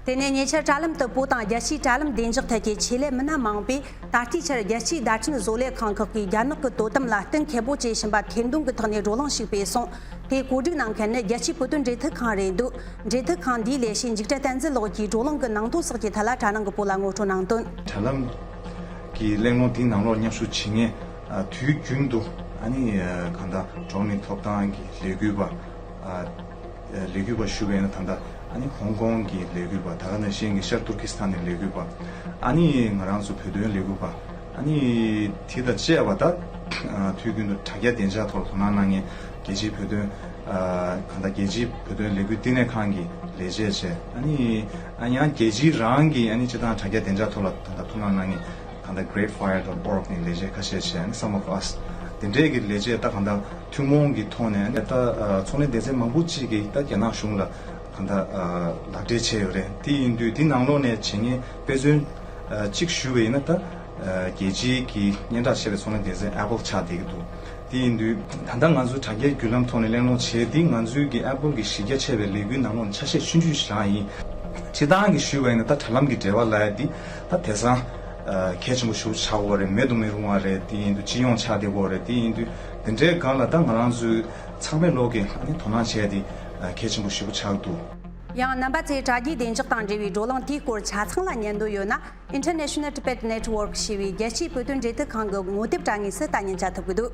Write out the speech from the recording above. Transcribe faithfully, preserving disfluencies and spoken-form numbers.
དེ་ནས་ཉེ་ཆར་དྲ་ལམ་དུ་བོད་དང་རྒྱལ་སྤྱིའི་དྲ་ལམ་བདེ་འཇགས་ཐད་ཀྱི་ཆེད་ལས་མི་སྣ་མང་པོས་ད་ལྟའི་ཆར་རྒྱལ་སྤྱིའི་བརྡ་འཕྲིན་བཟོ་ལས་ཁང་ཁག་གིས་རྒྱ་ནག་གི་དོ་དམ་ལ་གཏན་འཁེལ་པོ་བྱེད་བཞིན་པ་ཐེར་འདོན་གྱི་ཐོག་ནས་བགྲོ་གླེང་ཞིག་སྤེལ་སོང་། དེ་གོ་སྒྲིག་གནང་མཁན་ནི་རྒྱལ་སྤྱིའི་བོད་དོན་འབྲེལ་མཐུད་ཁང་རེད་འདུག་འབྲེལ་མཐུད་ཁང་འདིའི་ལས་བྱེད་འཇིགས་བྲལ་བསྟན་འཛིན་ལགས་ཀྱིས་བགྲོ་གླེང་གི་ནང་དོན་སོགས་ཀྱི་ཐད་ལ་དྲ་ནང་གི་བོད་ལ་ངོ་སྤྲོད་གནང་དོན། དྲ་ལམ་གྱི་གླེང་སློང་དེའི་ནང་ལོགས་མཉམ་ཞུགས་བྱེད་མཁན། ཨ། དུས་རྒྱུན་དུ་ཨ་ནི་ཨ་གང་ལྟར་འགྲོ་བ་མིའི་ཐོབ་ཐང་གི་ལས་འགུལ་བ། ཨ། ལས་འགུལ་བ་ཞུ་བ་ཡིན་ན་ད་ལྟ་ཨ་ནི་ཧོང་ཀོང་གི་ལས་འགུལ་བ། ད་ག་ནང་བཞིན་གྱི་ཤར་ཏུར་ཀི་སི་ཐན་ནས་ལས་འགུལ་བ། ཨ་ནི་ང་རང་ཚོ་བོད་དོན་ལས་འགུལ་བ། ཨ་ནི་དེ་དང་བཅས་པ་ད་ཨ་དུས་རྒྱུན་དུ་དྲ་རྒྱ་བདེ་འཇགས་ཐོག་ལ་དོ་སྣང་གནང་མཁན་རྒྱལ་སྤྱིའི་བོད་དོན། ཨ། གང་ལྟར་རྒྱལ་སྤྱིའི་བོད་དོན་ལས་འགུལ་བསྟི་གནས་ཁང་གི་ལས་བྱེད་བྱས། ཨ་ནི་ཨ་ཡང་རྒྱལ་སྤྱི་རང་གི་ཨ་ནི་སྤྱི་བཏང་དྲ་རྒྱ་བདེ་འཇགས་ཐོག་ལ་ད་ལྟ་ཐུགས་སྣང་གནང་མཁན་གང་ལྟར་great fire dot org ནས་ལས་བྱེད་ཁ་ཤས་བྱས། ཨ་ནི་some of us དེ་འདྲའི་གི་ལས་བྱེད་ད་གང་ལྟར་ཐུན་མོང་གི་ཐོག་ནས་ཨ་ནི་ད་ཨ་ཚོང་ལས་སྡེ་ཚན་མང་པོ་ཅིག་གིས་ད་རྒྱ་ནག་གཞུང་ལ་གང་ལྟར་ཨ་ལག་འབྲེལ་བྱས་ཡོད་རེད། དེ་ཡིན་དུས་དེ་ནང་ལོགས་ནས་བྱེད་མཁན་དཔེ་མཚོན་ཨ་གཅིག་ཞུ་བ་ཡིན་ན། ད་ཨ་རྒྱལ་སྤྱིའི་གི་སྙན་གྲགས་ཆེ་བའི་ཚོང་ལས་སྡེ་ཚན་Apple ཆགས་བསྡད་ཀྱི་འདུག་དེ་ཡིན་དུས་ད་ལྟ་ང་ཚོའི་དྲ་རྒྱའི་བརྒྱུད་ལམ་ཐོག་ནས་གླེང་སློང་བྱས་ཏེ། ང་ཚོའི་གི་Apple གི་གཞི་རྒྱ་ཆེ་བའི་ལས་འགུལ་ནང་ལོགས་ནས་ཆ་ཤས་ཆུང་ཆུང་ཞིག་རང་ཡིན། སྤྱིར་བཏང་གི་ཞུས་པ་ཡིན་ན། ད་དྲ་ལམ་གྱི་འབྲེལ་བ་ལབ་ཡ་འདི་ད་དེང་སང་ཨ་གལ་ཆེན་པོ་ཞེ་པོ་ཆགས་ཡོད་རེད། མེད་དུ་མི་རུང་བ་རེད། དེ་ཡིན་དུས་སྤྱི་ཡོངས་ཆགས་བསྡད་ཡོད་རེད། དེ་ཡིན་དུས་འདི་འདྲའི་སྒང་ལ་ད་ང་རང་ཚོའི་ཚང་མས་ལོག་གི་ཨ་ནི་དོ་སྣང་བྱས་ཏེ་ཨ་གལ་ཆེན་པོ་ཞེ་པོ་ཆགས་འདུག་ཡང་རྣམ་པ་ཚོས་དྲ་རྒྱའི་བདེ་འཇགས་དང་འབྲེལ་བའི་བགྲོ་གླེང་དེའི་སྐོར་ཆ་ཚང་ལ་ཉན་འདོད་ཡོད་ན། International Tibet Network ཞེས་པའི་རྒྱལ་སྤྱིའི་བོད་དོན་འབྲེལ་མཐུད་ཁང་གི་ངོ་དེབ་དྲ་ངོས་སུ་ལྟ་ཉན་བྱ་ཐུབ་ཀྱི་འདུག